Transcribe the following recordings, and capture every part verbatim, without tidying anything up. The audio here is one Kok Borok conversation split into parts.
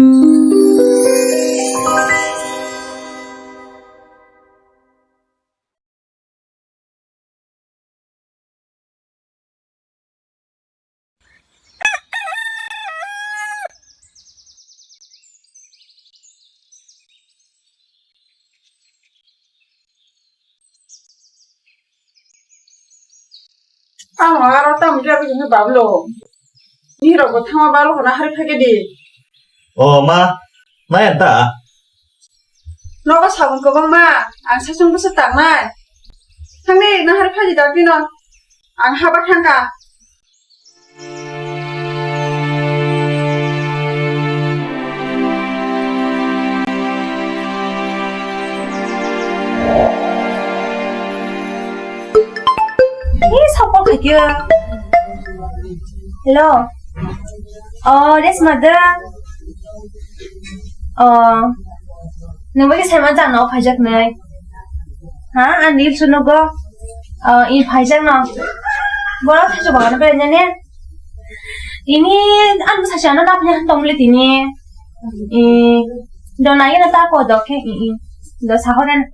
Tamo aro tamo khe aboni bablo. Ni rok bo thangma balo hona hari phai khe di. O ma, ma yan ta? Nogo sabun kwbangma, ang saichung bwswk tangnai. Thangni na hari phai di da phino. Ang haba thangkha. Ni sokol khaikhe. Hello. Oh, Resma da. Oh, nang bai saima jang no phaijak nai. Ha, ani reels nugo. Oh, i phaijak no. Boro thaichuk bagano beraina ne. Ini an bwsa si ano napni han tongmili tini. I, do nai na ta ko do khe i, i. Do sahoren.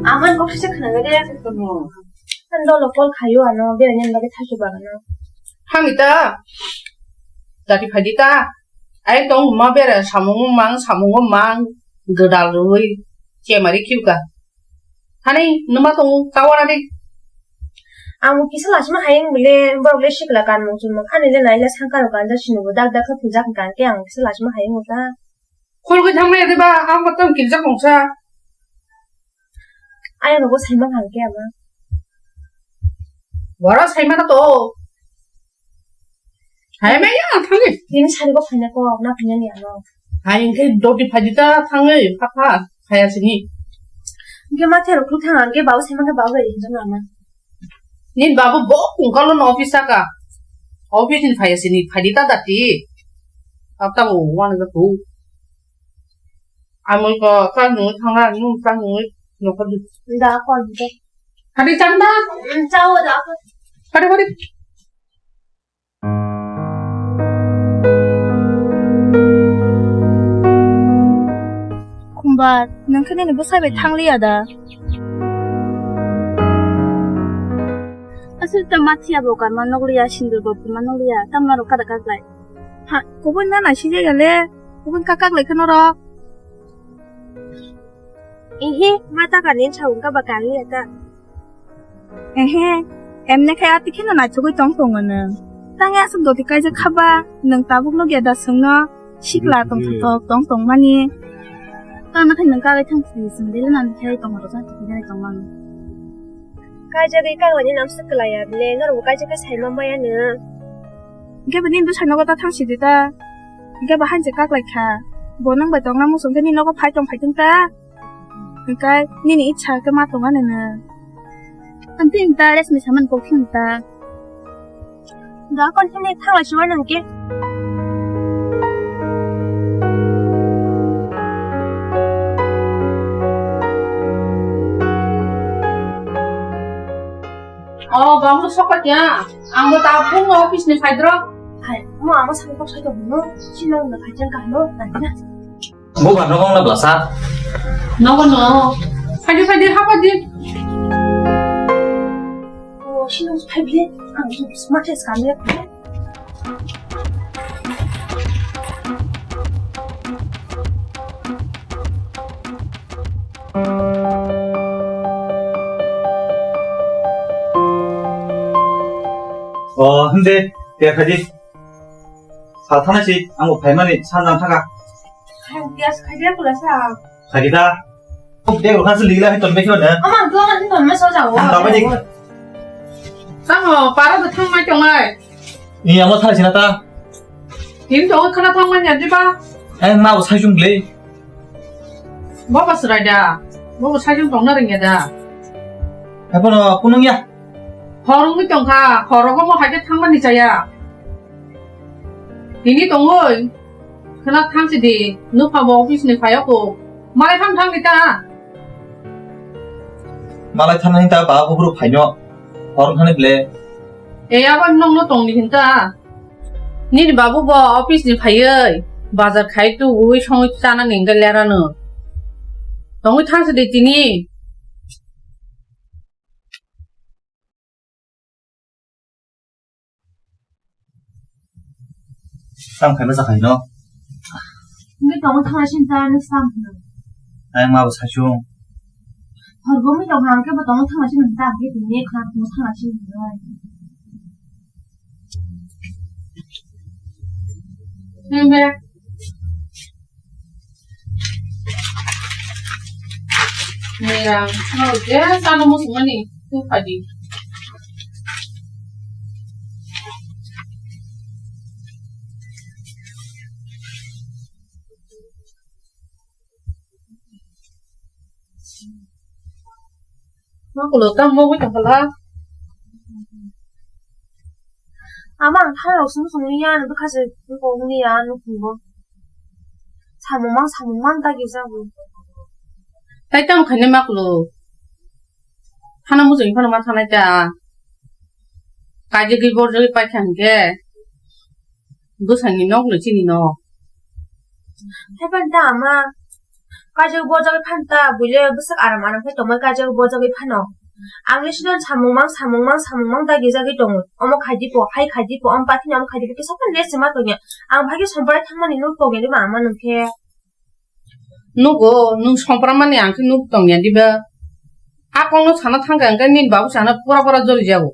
Aman kok sisa khna gade. Kan dolo call khayo ano, beraina bagwi thaichuk bagano. Hangita. Dati phaidi ta. Ai tong ma bera samung mang, samung mang, gedal rui, chemari khiuka. Hani, numa tong tawara di. Ang kisa lasma hayeng bile, borok le sikla kan mung chumung, ani le nai le sangkar kan da sinu dak dak khe pujak kan ke ang kisa lasma hayeng uta. Khulgwi thangmaya diba, ang bo tong kirjak mungsa. Ayang rogo saima hang ke ama. Wara saima na to. Hai maya thangwi. Tini sari bo phaina ko, na phaina ni ano. Hai engke doti phaidi ta thangwi, pha pha, khaya sini. Engke ma thero khu thang, engke bau saima ke bau bai hinjang ama. Nini babu bo kungkalo no office saka. Office ni phaya sini phadi ta dati. Ata bo wana ga tu. Amul ko ta nung thanga nung ta nung no ko du. Da ko ni. Phadi chang da. Chao da. Phadi phadi. Khumbar, nwng khe nini bwsai bai thang liya da? Aswk ta mathiya bo karma nokliya, sindur bo phima nokliya, tamo norok kada kaklai. Ha, kubun na naising jaga le, kubun ka kaklai khe norok. Ehe, ma ta kani sa wngkha ba kani ya ta. Ehe, emne khai ati kheno naithogwi tong tongo nwng. Tangwi aswk doti kaijak kha ba, nwng tabuk nukya da swngno, sikla tongthok tong tongmani. Tangna khai nwng kagai thang sini swng dile nani khai tongma rok jani tongmani. Kaijagwi kaglani nam swk kwlaiya bile, norokbo kaijagwi saima maya nwng. Hwnkhe bo nini bwsai nogo ta thang sidi ta. Hwnkhe bo hainse kaklai kha. Bo nwng bai tongna muchung khe nini nogo phai tong phai tong ta. Hwnkhe nini ichha khe ma tong ani nwng. Ang tini ta rest ni samani kok thung ta. Da kon hini thanglai siwa nang ke. O, bangno sokot ya. Ang bo ta phung office ni phaidrok. Hai, mo amo sani kok sai tong no. Sino na phai jang kahno, nang na. Bo ba nogo na blasa. Nogo no. Phaidi, phaidi, ha phaidi. O, sino phai bile. Ang smart es kami. O, hinde, te phaidi. Sa thana si, ang bo phaimani, sa jang thaka. Ang bias khai dia pula sa. Khai dia. Kok dia bukan sih lila hitam beki mana? Ama, tu kan hitam masa jauh. Ang dapat dik. Tamo, para tu thang mai tong ai. Ni ama thana sina ta. Ini tu kana thang mai ya, di ba? Eh, ma usai jung le. Bo ba srai da. Bo ba sai jung tong na ring ya da. Apa no, kunung ya? Horong mi tong kha, horong mo hai ke thang mani chaya. Tini tongoi. Khwna thangsi di, nukha bo office ni phai o ko. Malai thang thang di ta. Malai thang thang ta ba buphuru phaino. Hor thani ble. E abo nong no tong ni hinta. Nini babu bo office ni phaiwi bazar khai tu ui songwi chana ni hingke lerano. Tongwi thangsi di tini. Tamo khaima sa khaino. Ngi tongo thangna sin ta ni sam khna. Ai ma bo sa chung. Hor bo mi tongo ang ke bo tongo thangna sin ta ke tini khna tongo thangna sin. Ngi be. Nirang, no, je, sano musu mani, tu padi. Makulo, tam mo, wita pala. Ama ang thani rok sung sung ya, ano bwkha se kok ni ya, ano kungo. Samung mang, samung mang ta gisa bo. Tai tam khaini makulo. Hana mujung phano ma thanai ta. Kaje gwi borjogwi paikha hingke. Bwsani nok no chini nok. Haiphano ta ama kaijak bojagwi phano ta buile bwsak aram aram khe tongmani kaijak bojagwi phano. Ang le sino samung mang samung mang samung mang dagi jagwi tongo. Omo khai dipo, hai khai dipo, omo pakhino omo khai dipo kisa phano rest ma tongya. Ang bhagwi somprai thangmani nuk tongya diba ama nung khe. Nugo, nung sompramani ang khe nuk tongya diba? A kokno sana thangkha hwnkhe nini babu sana pora pora joli jago.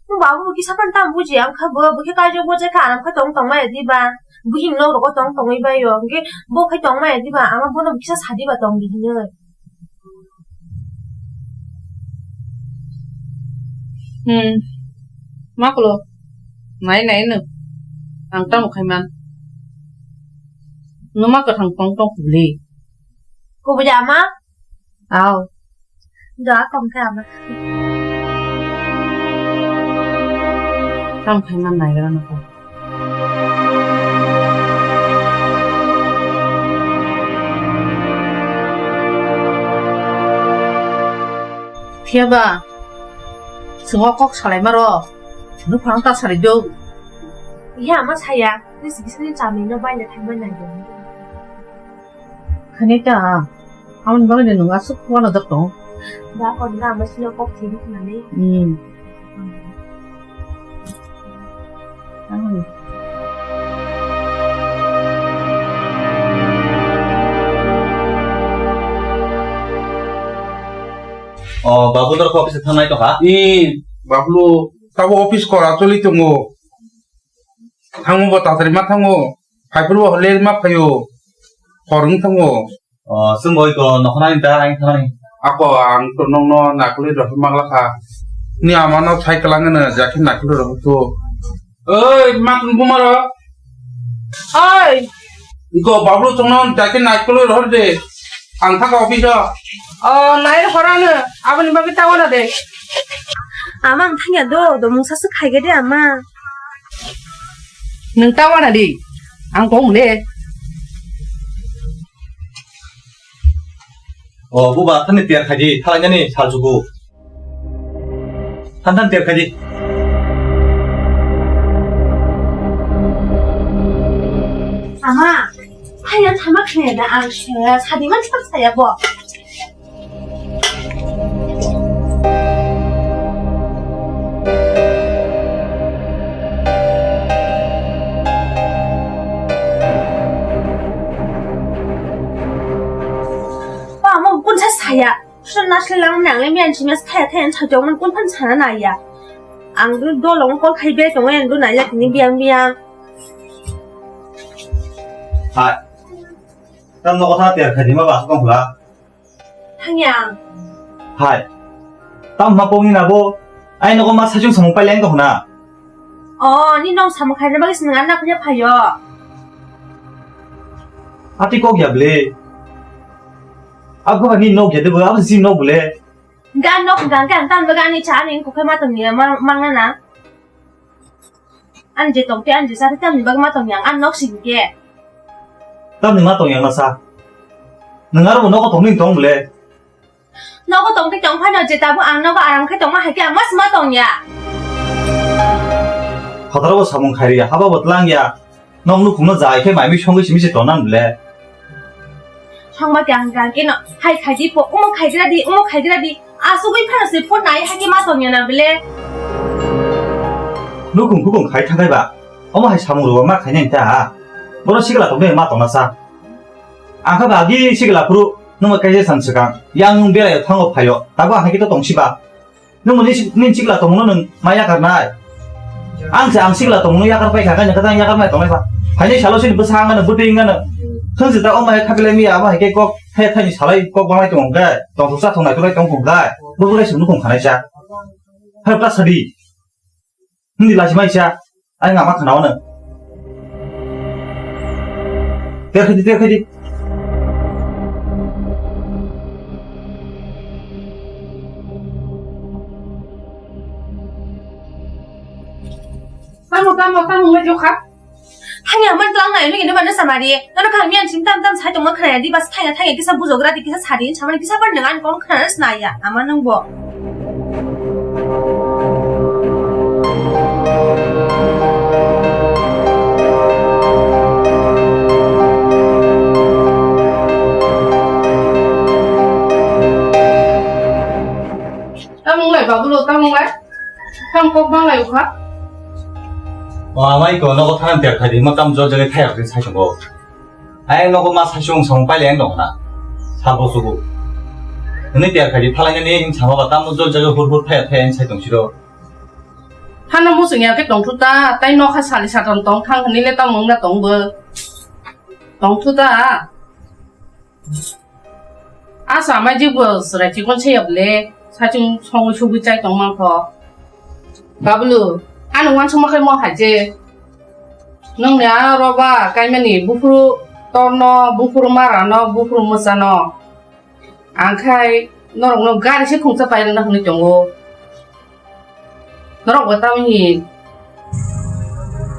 Nung babu bo kisa phano tamo bujiya wngkha bo, bo khe kaijak bojak khe aram khe tong tongmaya diba? Buhing nok rogo tong tongwi baio, hwnkhe bo khe tongmaya diba? Ama bono bo kisa sa diba tong di hinwi. Hmm. Makulo. Nai nai no. Ang tamo khai man. Numa kwthang tong tong kubli. Kubli ama? Aw. Da tong khe ama. Tamo khai man nai gra no ko. Phiya ba, chwng o kok salai maro, nuphang ta salai do. Iya, ama saya, nisi bisini chami no baile thangbai nai do. Khani ta, amoni bagwi nung aswk wano jak tong. Ba kon ga ama sino kok thini khna ni. Hmm. O, Bablu dorkha office thangnai tongkha? Ee, Bablu, tabo office kora choli tongo. Thangmo bo tatari ma thango. Phaiphuru bo hole ma phaio. Hor wng thango. O, chwng bo iko nokhornani da ang thani. Ako ang to nongno naikholwi rohor manglakha. Ni amano sai kwlangno jakhe naikholwi rohor to. Oi, matun bumaro. Oi. Iko Bablu chongno jakhe naikholwi rohor de. Ang thaka office o. O, nai rohorano. Aboni bagwi ta wana de. Ama ang thangya do, do mungsa se khaige de ama. Nwng ta wana di. Ang kong le. O, buba, thani tiyar khaidi, thalainani saljugo. Than than tiyar khaidi. Ama, haya thama khaya da ang saya, sadi man sak saya bo. Ba, ama kun sa saya. Sir nasle lang nang le miyan chimas thaya thaya sa jong man kun phan sana na ya. Ang du dolong kol khai be tong en du na ya tini biang biang. Hai. Tam no kotha tiyar khaidi ma ba kong hula. Hangyang. Hai. Tam ma pongni na bo. Ai nogo ma sajung samung paileng to huna. O, ni nong samung khaina bagwi sinang anna kuya phayo. Ati kok ya ble. Abo ni nok ya de bo, abo si nok ble. Ga nok ga ga tam ga ni cha ni ko khe ma to ni ma ma na. Ani je tongte ani je sari tamni bagwi ma tongya ang, ani nok sigi khe. Tamni ma tong yang na sa. Nwng aro bo nogo tongni tong bole. Nogo tong khe tong phano je tabuk ang nogo aram khe tongma hai khe ang ma sima tong ya. Phataro bo samung khairi ya, haba bo tlang ya. Nong nukhungno jai khe mai mi songwi simi se tongnan bole. Songma khe ang khe no hai khaidi po, omo khaigra di, omo khaigra di. Asugwi phano se phone nai hai khe ma tong ya na bole. Nukhung khukung khai thangai ba. Omo hai samung rwma khainai ta. Bono sikla tongni ma tongna sa. Ang kha ba agi sikla phuru nungma kaisa san swkang. Yang nung berai thango phaio. Tabuk ang hai khe to tong siba. Nung ni, ni sikla tongno nung ma yakarnai. Ang se ang sikla tongno yakar pai kha, kanya kata yakar mai tongnai ba. Haini salo sini bwsa ang ano bwtwi ang ano. Thang se ta omo hai khaklai mi amo hai khe kok hai thaini salai kok bangai tong khe. Tong sa thongnai tong khe. Bo bo lai sunu kong khanai sa. Hai ta sadi. Hindi lachimai sa, ai ngama khana ono. Ter khidi, ter khidi. Tamo, tamo, tamo, ngai jokha. Thangya man tlang nai nung ini mana samari. Nono kang mian sim tam tam sai tongma khna di bas thangya thangya kisa bujo gra di kisa sari samari kisa ban nang an kong khna snaya ama nung bo. Tamung lai babulo tamung lai. Tam kok bang lai ukha. O amai ko nogo thanam ter khadi ma tam jo jage thayar din sai tongo. Ai nogo ma sai sung song pai leng dong na. Sabo sugu. Ni ter khadi phalai ni in sama ba tam jo jage hur hur thayar thayar sai tong siro. Hano musung ya ke tong thu ta tai nokha sali saton tong thang ni le tam mung na tong bo. Tong thu ta. Asa amai jikbo chwrai chikon se yable sachung songwi sugwi chai tong mangkho. Bablu, ano wansukma khe mo hai je. Nongni a roba kaimani buphuru torno, buphuru marano, buphuru mwchano. Ang khai norokno gari se khungsa pairwna hwnwi tongo. Norok bo tamni.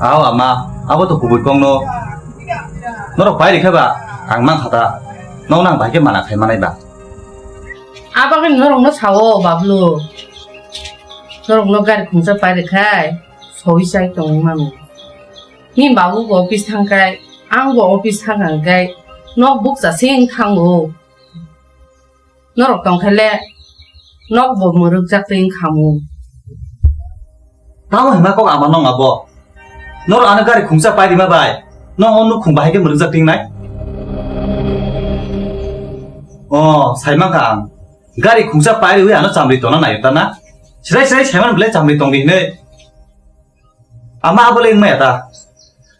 Aw ama, abo to kubui kongno. Norok pai rikha ba, ang mang khata. Nokno ang bai khe mana khai manai ba. Abagwi norokno sao, Bablu. Norokno gari khungsa pai rikhai, soi chai tongwi mano. Ni babu bo office thangkhai, ang bo office thangkhai, nok bukcha sing thango. Norok tongkhe le nok bo mwrwkjak twi wngkha mu. Tamo hwnma kok ama nong abo? Norok ano gari khungsa pai rima bai. Nong o nukhung bahai khe mwrwkjak twi wngnai? O, sai mankha ang. Gari khungsa pai riwi ano chamri tongna naio ta na? Srai srai sai mano belai chamri tong di hinwi. Ama abo le wngmaya ta?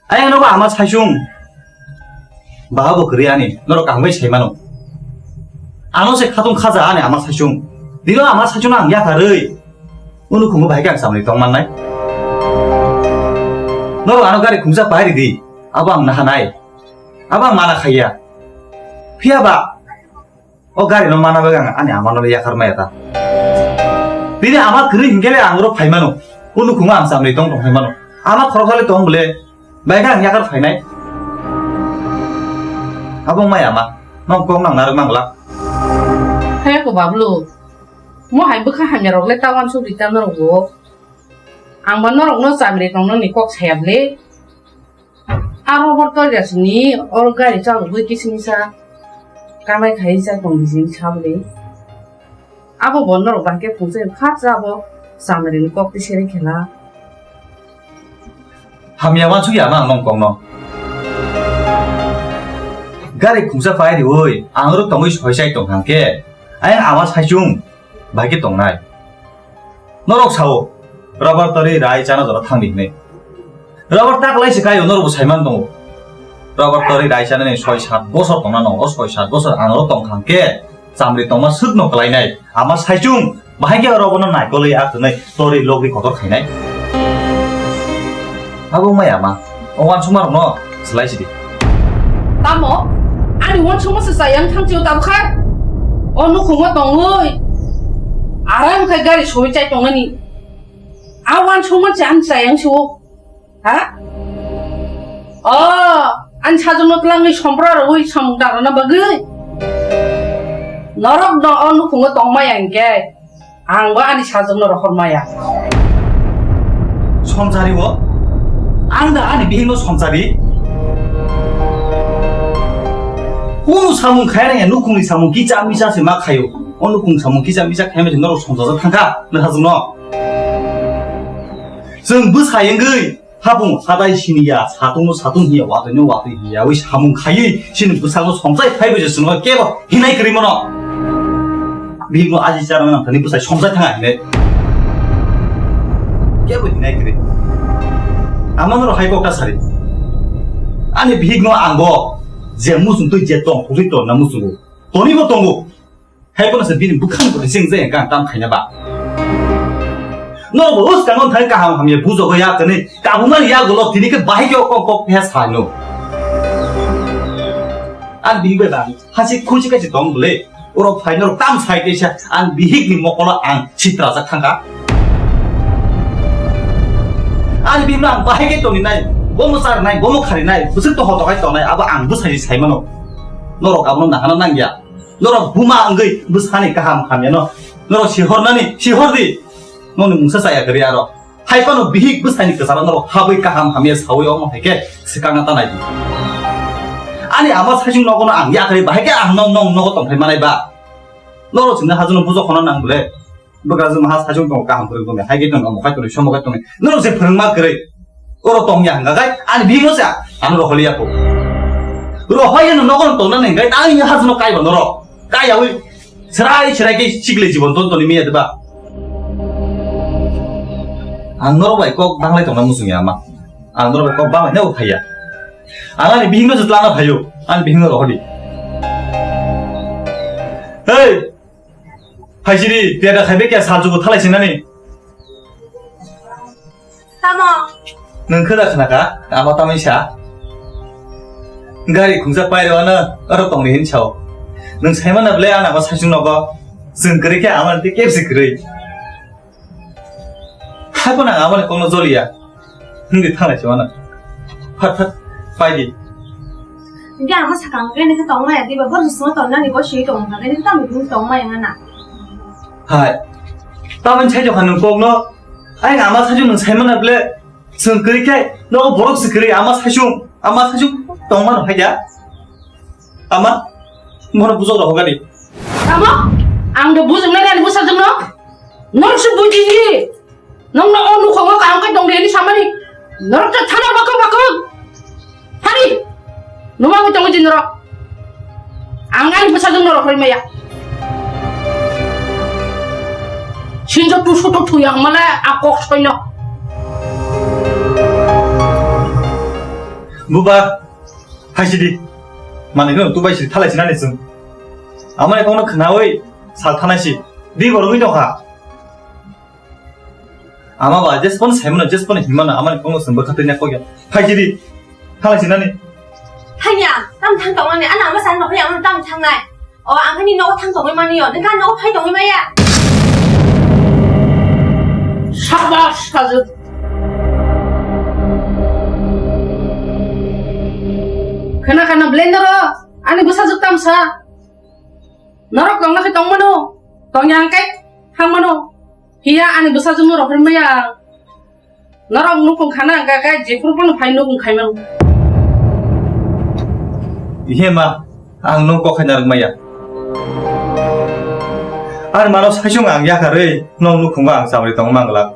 Ayang nogo ama saichung. Baha bo kwrwi ani, norok kaham bai sai mano. Ano se khatung khaja ani ama saichung. Dilo ama saichung ang yakarwi. Unu khungo bahai khe ang samani tong mannai. Norok ano gari khungsa pai ridi, abo ang nahanai. Abo ang mana khaiya. Phiya ba, o gari no mana bagwi ang ani ama no yakar maya ta. Bini ama kwrwi hinkhe le ang oro phai mano. O nukhungo ang chamri tong tong phai mano. Ama khoroksa le tong bole. Bai khe ang yakar phainai. Abo mai ama. Nong kok nang narwk mang glak. He ko Bablu. Mo hai bwkha hamya rok le ta wansuk ri ta norok bo. Ang ba norok no chamri tong nani kok saya bole. Aro hor tor jasini oro gari chalogwi kisimisa kamai khai chai tong bising sabri. Abo bo norok bahai khe phunukjai kha cha abo chamari ni kok tiseri khela. Hamya wansuk ya ma ang nong kok no. Gari khungsa pai riwi ang oro tongwi soi chai tong hang khe ayang ama saichung. Bai khe tongnai. Norok sao, rubber tari rai chana jora thangdi hinwi. Rubber taklai se kaio norokbo saiman tongo. Rubber tari rai chanani soi sat bosor tongna nongo, soi sat bosor ang oro tong khang khe chamri tongma swkno klainai. Ama saichung, bahai khe oro bono naikolwi akhwnwi tori logwi kotor khainai. Abo maya ma. O wansukma rokno swlai sidi. Tamo? Ani wansukma se chayang thangchio tabukha? O nukhungo tongwi. Aram khai gari soi chai tongnani. A wansukma se ani chayang sio. Ha? O, Ani sajwkno twlangwi sompra rwui samung ta rwna bagwi norok no o nukhungo tongmaya hinkhe ang bo ani sajwkno rohor maya. Somsari o? Ang da ani bihikno somsari? Kunu samung khai rangya, nukhungni samung kicha micha se ma khaio. O nukhung samung kicha micha khaima se norok somsajak thangkha, nwng hajwkno. Chwng bwsai wngwi habung sadai siniya, satungno satung hiya, watwino watwi hiya, wi samung khaiwi chini bwsakno somsai phaibo je chwngno kebo hinai kwrwi mano. Bihikno aji chana nang thani bwsai somsai thanga hinai. Kebo hinai kwrwi. Amano ro hai kokta sari. Ani bihikno angbo je muchung twi je tong, khugwi tonna muchungo. Tonibo tongo. Hai bono se bini bwkhang bo sing je gang tam khaina ba. No bo us kang thai kaham hamya bujo go ya kani kabumani ya golo tini ke bahai ke kok kok he sa no. An bini bai ba hasi khuji ka tong bole. Oro phai no tam sai ke sa an bihik ni mokolo ang sitra jak thangka. An bini ang bahai ke toni nai, bomo sar nai, bomo khari nai, busuk to hoto kai tonai abo ang busai sai mano. Norok abono nahana nangya. Norok buma wngwi bwsani kaham hamyano norok sihornani sihor di. Nokni mungsa chaya kwrwi aro. Hai phano bihik bwsani kwcharo norok habwi kaham hamya sawi omo hai khe swkangna ta nai di. Ani ama saichung nogono ang yakarwi bahai khe ang nok nok nogo tongphai manai ba. Norok chwngno hajono bujo khona nang bole. Bwkrajwk maha saichung tongo, kaham kwrwng tongo, hai khe tongo, omo khai tongo, somo khai tongo. Norok se phwrwngma kwrwi. Oro tongya hwnka khai, ani bihikno se ano roholiya kho. Roholiya no nogon tongna nang khai, ani hajno kaiba norok. Kaiyawi serai serai khe sikle jibon ton toni miya deba. Ang norok bai kok banglai tongna muchungya ama. Ang norok bai kok banglai ne uphaiya. Ang ani bihikno se tlana phaio. Ani bihikno roholi. Hey! Phaisidi, tera khaibe kya saljugo thalai sinani. Tamo? Nung kheda khna ka, ama tamai sa. Gari khungsa pairo ano, aro tongni hin sao. Nung saimana ble ana ma saichung nogo. Jung kwrwi khe ama te kebsi kwrwi. Hai phano ang aboni kokno joliya. Hwngwi thanglai se mano. Phat phat pai di. Hwnkhe ang sakang khe nokhe tongmaya diba, borok swngo tongnani bo swi tongmani, nokhe tamo hwnwi tongmaya wngna. Hai. Tamoni sai jokha nwng kokno. Ai ama saichung nwng saimana ble. Chwng kwrwi khe nogo borok se kwrwi ama saichung. Ama saichung tongmano hai da. Ama, bono bujok rok hokani. Tamo? Ang do bujok nai ani bwsajwk no? Norok se buji di. Nong no o nukhongo kaham khe tong di ani samani. Norok ta thana bakok bakok. Hari. Numa ngi tongo jin norok. Ang ani bwsajwk norok hoi maya. Sinjo tu sutu thu yang mala a kok soino. Buba. Hai sidi. Manwi no tu bai sidi thalai sinani chwng. Amoni kokno khnawi sal thanai si. Di borok wi tongkha. Ama ba jesphano saimano jesphano hinmano amoni kokno chwng bwkha twi nai kokya. Hai sidi. Thalai sinani. Thangya, tam thang tongmani, ana ama sani nokni ama tam thangnai. O, ang ani nogo thang tongwi mani yo, nokha nogo phai tongwi maya. Sabash, sajwk. Khana khana blender o, ani bwsajwk tamsa. Norok tongna khe tongmano, tongya hwnkhe thangmano. Hiya ani bwsajwkno rohormaya ang. Norok nukhung khana hwnkha khe jephuru phano phai nukhung khaimano. Ihe ma, ang nwng kok khaina rwngmaya. Ani mano saichung ang yakarwi nwng nukhungo ang chamri tongma manglak.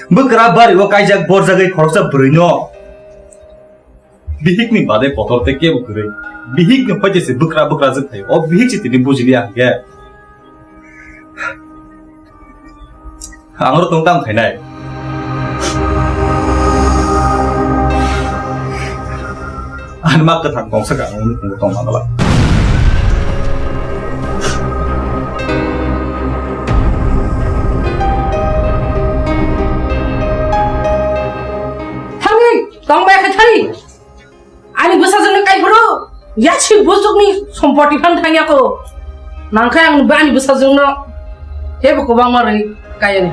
Bwkra bario kaijak borjagwi khoroksa bwrwino. Bihikni bade kotor tei kebo kwrwi. Bihikni hoite se bwkra bwkra jwk phaio. O bihik se tini bujiliya hwnkhe. Ang oro tong tang khainai. Ani ma kwthang tongsa ka ang nukhungo tong manglak. Thangwi tong bai khe thari. Ani bwsajwkno kaiphuru yaksi bujukni sompoti phan thangya ko. Nangkhe ang ani bwsajwkno teibo kwbangma rwi kayani.